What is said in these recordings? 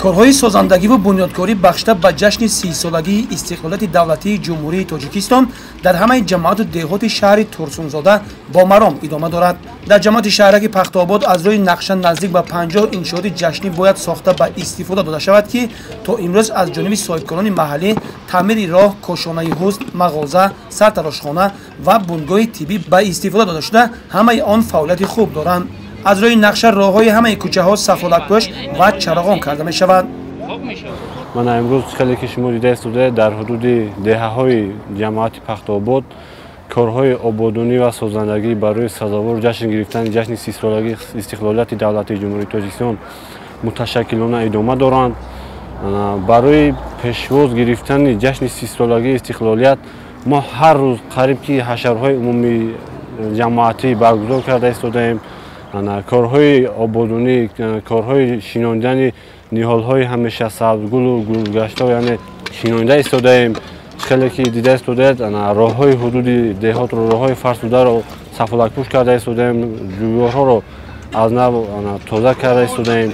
Корҳои созандагиву бунёдкорӣ бахшида ба ҷашни 30-солагии истиқлолияти давлатии Ҷумҳурии Тоҷикистон дар ҳамаи ҷамоату деҳоти шаҳри Турсунзода бо маром идома дорад. Дар ҷамоати шаҳраки Пахтаобод аз рӯи нақша наздик ба 50 иншооти ҷашнӣ бояд сохта ба истифода дода шавад, ки то имрӯз аз ҷониби соҳибкорони маҳаллӣ таъмири роҳ, кошонаи ҳусн, мағоза, сартарошхона ва бунгоҳи тиббӣ ба истифода дода шуда, ҳамаи он фаъолияти хуб доранд. Аз рӯи нақша роҳҳои ҳамаи кӯчаҳо сафолатпӯш ва чароғон карда мешаванд. Мана имрӯз хеле ки шумо дида истодаед, дар ҳудуди деҳаҳои ҷамоати Пахтаобод корҳои ободонӣ ва созандагӣ барои сазовор ҷашн гирифтани ҷашни 30-солагии истиқлолияти давлатии Ҷумҳурии Тоҷикистон муташаккилона идома доранд. Барои пешвоз гирифтани ҷашни 30-солагии истиқлолият мо ҳар рӯз қариб ки ҳашарҳои умумии ҷамоатӣ баргузор карда истодаем. Корҳои ободонӣ, корҳои шинондани ниҳолҳои ҳамешасабз, гулу гулгаштҳо, яъне шинонда истодаем. Хеле ки дида истодаед, роҳҳои ҳудуди деҳотро, роҳҳои фарсударо сафолатпӯш карда истодаем, ҷӯйборҳоро аз нав тоза карда истодаем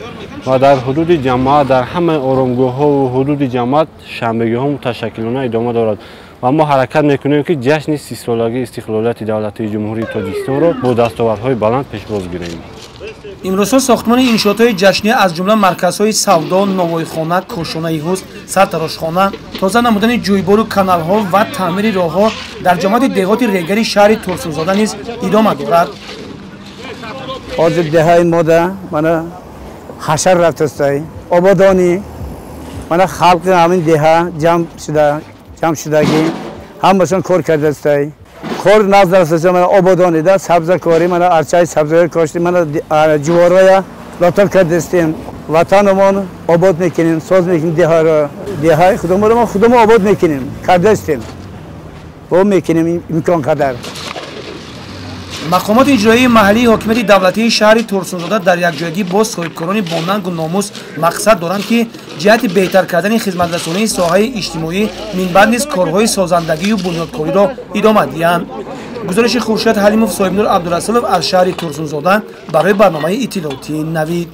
ва дар ҳудуди ҷамоат, дар ҳамаи оромгоҳҳову ҳудуди ҷамоат шанбегиҳо муташаккилона идома дорад ва мо ҳаракат мекунем, ки ҷашни 30-солагии истиқлолияти давлатии Ҷумҳурии Тоҷикистонро бо дастовардҳои баланд пешвоз гирем. Имрӯзҳо сохтмони иншоотҳои ҷашнӣ аз ҷумла марказҳои савдо, новойхона, кошонаи ҳусн, сартарошхона, тоза намудани ҷӯйбору каналҳо ва таъмири роҳҳо дар ҷамоати деҳоти Регари шаҳри Турсунзода низ идома дорад. Ҳозир деҳаи мода мана ҳашар рафтастай, ободонӣ, мана халқи ҳамин деҳа ҷамъ шудагӣ, ҳамашон кор кардастай. Кор назар аст, мана ободонида, сабзакорӣ, мана арчаи сабзакорӣ коштем, мана ҷуворая лотар кардастем. Ватанамон обод мекунем, соз мекунем деҳаро, деҳаи худамонро мо худамон обод мекунем, кардастем, бо мекунем имкон қадар. Мақомоти иҷроии маҳаллии ҳокимияти давлатии шаҳри Турсунзода дар якҷоягӣ бо соҳибкорони бонангу номус мақсад доранд, ки ҷиҳати беҳтар кардани хизматрасонии соҳаи иҷтимоӣ минбаъд низ корҳои созандагию бунёдкориро идома диҳанд. Гузориши Хуршед Ҳалимов, Соҳибнур Абдурасулов аз шаҳри Турсунзода барои барномаи иттилоотии Навид.